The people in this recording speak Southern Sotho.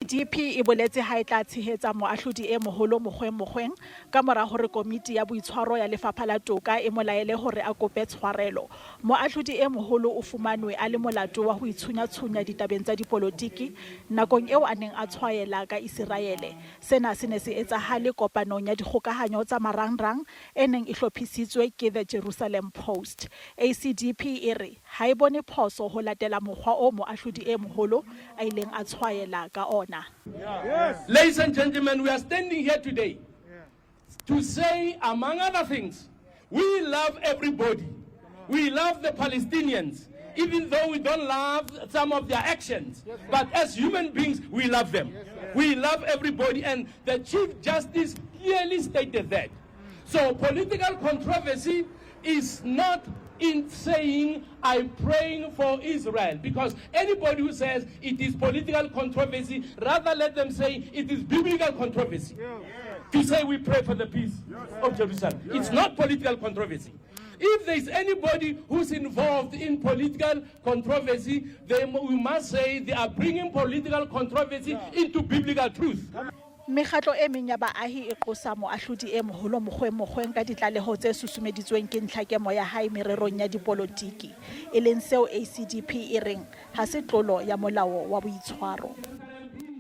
DP e boletse ha e tla tshehetsa Moahlodi e Moholo Mogoeng Mogoeng kamora hore Komiti ya Boitshwaro ya Lefapha la Toka e mo laele hore a kope tshwarelo. Moahlodi e Moholo o fumanwe a le molato wa ho itshunyatshunya ditabeng tsa dipolotiki nakong eo a neng a tshwaela ka Isiraele. Sena se ne se etsahale kopanong ya dikgokahanyo tsa marangrang e neng e hlophisitswe ke The Jerusalem Post. ACDP e re ha e bone phoso ho latela mokgwa oo Moahlodi e Moholo a ileng a tshwaela ka ona. Ladies and gentlemen, we are standing here today to say, among other things, we love everybody. We love the Palestinians, even though we don't love some of their actions. But as human beings, we love them. We love everybody, and the Chief Justice clearly stated that. So political controversy is not in saying I'm praying for Israel, because anybody who says it is political controversy, rather let them say it is biblical controversy. To say we pray for the peace of Jerusalem. It's not political controversy. If there is anybody who's involved in political controversy, then we must say they are bringing political controversy into biblical truth. Mekgatlo e meng ya baahi e qosa Moahlodi e Moholo Mogoeng Mogoeng ka ditlaleho tse susumeditsweng ke ntlhakemo ya hae mererong ya dipolotiki, e leng seo ACDP e reng ha se tlolo ya molao wa boitshwaro.